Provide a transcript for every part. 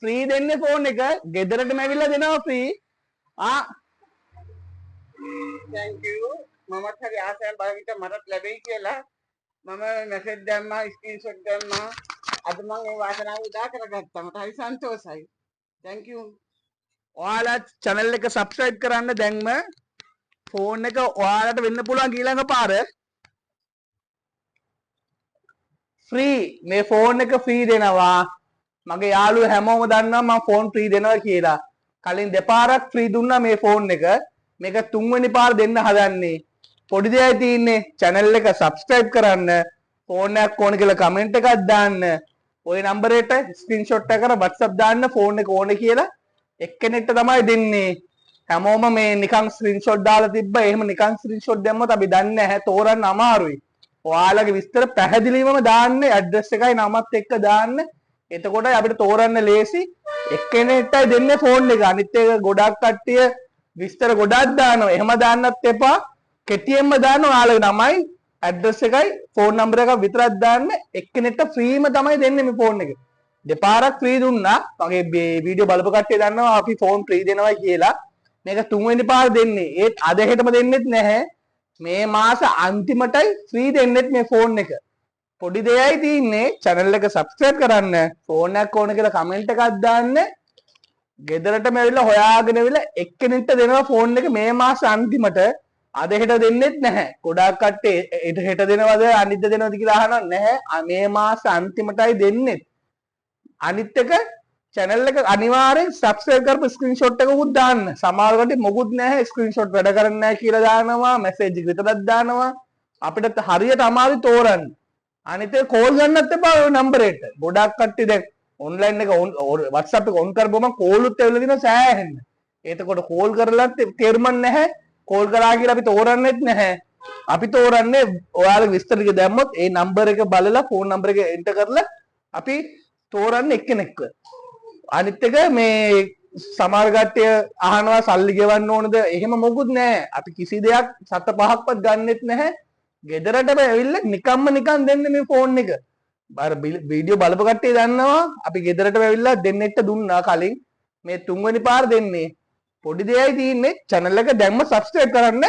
Free දෙන්නේ phone එක. ගෙදරටම ඇවිල්ලා දෙනවා ෆ්‍රී. ආ Thank you. මමත් හරි ආසාවෙන් බලන් හිටියා මටත් ලැබෙයි කියලා. මම මැසේජ් දැම්මා, ස්ක්‍රීන්ෂොට් දැම්මා. අද මං ඒ වාසනාව උදා කරගත්තා. මට හරි සන්තෝෂයි. Thank you. ඔයාලා channel එක subscribe කරන්න දැන්ම. ෆෝන් එක ඔයාලට වෙන්න පුළුවන් ඊළඟ පාර. ෆ්‍රී මේ ෆෝන් එක ෆ්‍රී දෙනවා. මගේ යාළුවෝ හැමෝම දන්නවා මම ෆෝන් ෆ්‍රී දෙනවා කියලා. කලින් දෙපාරක් ෆ්‍රී දුන්නා මේ ෆෝන් එක. මේක තුන්වෙනි පාර දෙන්න හදන්නේ. පොඩි දෙයයි තියෙන්නේ, channel එක subscribe කරන්න, ෆෝන් එකක් ඕන කියලා කමෙන්ට් එකක් දාන්න. ඔය නම්බරේට ස්ක්‍රීන්ෂොට් එක කරලා WhatsApp දාන්න ෆෝන් එක ඕනේ කියලා. එක්කෙනෙක්ට තමයි දෙන්නේ. හැමෝම මේ නිකන් ස්ක්‍රීන්ෂොට් දාලා තිබ්බා. එහෙම නිකන් ස්ක්‍රීන්ෂොට් දැම්මොත් අපි දන්නේ නැහැ, තෝරන්න අමාරුයි. ඔයාලගේ විස්තර පැහැදිලිවම දාන්න, ඇඩ්‍රස් එකයි නමත් එක්ක දාන්න. එතකොට අපිට තෝරන්න ලේසි. එක්කෙනෙක්ටයි දෙන්නේ ෆෝන් එක. අනිත් එක ගොඩක් කට්ටිය විස්තර ගොඩක් දානවා. එහෙම දාන්නත් එපා. කෙටියෙන්ම දාන්න ඔයාලගේ නමයි ඇඩ්‍රස් එකයි ෆෝන් නම්බර් එකක් විතරක් දාන්න. එක්කෙනෙක්ට ෆ්‍රීම තමයි දෙන්නේ මේ ෆෝන් එක. දෙපාරක් ෆ්‍රී දුන්නා. මගේ වීඩියෝ බලපු කට්ටිය දන්නවා අපි ෆෝන් ෆ්‍රී දෙනවා කියලා. මේක තුන්වෙනි පාර දෙන්නේ. ඒත් අද හෙටම දෙන්නෙත් නැහැ. මේ මාස අන්තිමටයි ෆ්‍රී දෙන්නෙත් මේ ෆෝන් එක. පොඩි දෙයයි තියෙන්නේ, channel එක subscribe කරන්න, ෆෝන් එකක් ඕන කියලා කමෙන්ට් එකක් දාන්න. ගෙදරටම ඇවිල්ලා හොයාගෙන ඇවිල්ලා එක්කෙනෙක්ට දෙනවා ෆෝන් එක මේ මාස අන්තිමට. අද හෙට දෙන්නෙත් නැහැ. ගොඩාක් කට්ටිය හෙට හෙට දෙනවද අනිද්දා දෙනවද කියලා අහනවා. නැහැ, මේ මාස අන්තිමටයි දෙන්නෙත්. අනිත් එක channel එක අනිවාර්යෙන් subscribe කරපු ස්ක්‍රීන්ෂොට් එකකුත් දාන්න. සමහර කට්ටිය මොකුත් නැහැ, ස්ක්‍රීන්ෂොට් වැඩ කරන්නේ නැහැ කියලා දානවා, මැසේජ් එක විතරක් දානවා. අපිට හරියට අමාරුයි තෝරන්න. අනිත් එක කෝල් ගන්නත් එපා ඔය නම්බරේට. ගොඩාක් කට්ටිය දැන් ඔන්ලයින් එක WhatsApp එක ඔන් කරපුවම කෝල් උත් ඇවිල්ලා තියෙනවා සෑහෙන්න. එතකොට කෝල් කරලත් තේරුමක් නැහැ. කෝල් කරා කියලා අපි තෝරන්නෙත් නැහැ. අපි තෝරන්නේ ඔයාලගේ විස්තර ටික දැම්මොත් ඒ නම්බර් එක බලලා ෆෝන් නම්බර් එක එන්ටර් කරලා අපි තෝරන්නේ එක්කෙනෙක්ව. අනිත් එක මේ සමහර කට්ටිය අහනවා සල්ලි ගෙවන්න ඕනද? එහෙම මොකුත් නෑ. අපි කිසි දෙයක් සත පහක්වත් ගන්නෙත් නැහැ. ගෙදරටම ඇවිල්ලා නිකම්ම නිකන් දෙන්නේ මේ ෆෝන් එක. අර වීඩියෝ බලපු කට්ටිය දන්නවා අපි ගෙදරටම ඇවිල්ලා දෙන්නෙක්ට දුන්නා කලින්. මේ තුන්වෙනි පාර දෙන්නේ. පොඩි දෙයයි තියෙන්නේ, channel එක දැන්ම subscribe කරන්න.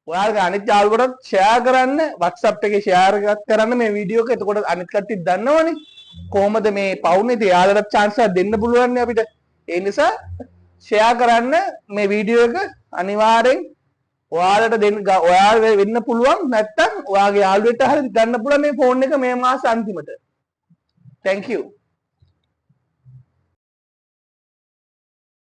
ඔයාලගේ අනිත් යාළුවන්ටත් share කරන්න, WhatsApp එකේ share එකක් කරන්න මේ වීඩියෝ එක. එතකොට අනිත් කට්ටිය දන්නවනේ කොහොමද මේ පවුනේ. ඉතින් එයාලටත් chance එකක් දෙන්න පුළුවන් අපිට. ඒ නිසා ෂෙයා කරන්න මේ වීඩියෝ එක අනිවාර්යෙන්. ඔයාලට දෙන්න ඔයාලා වෙන්න පුළුවන්, නැත්තම් ඔයාගේ යාළුවෙක්ට හරි ගන්න පුළුවන් මේ ෆෝන් එක මේ මාස අන්තිමට. Thank you.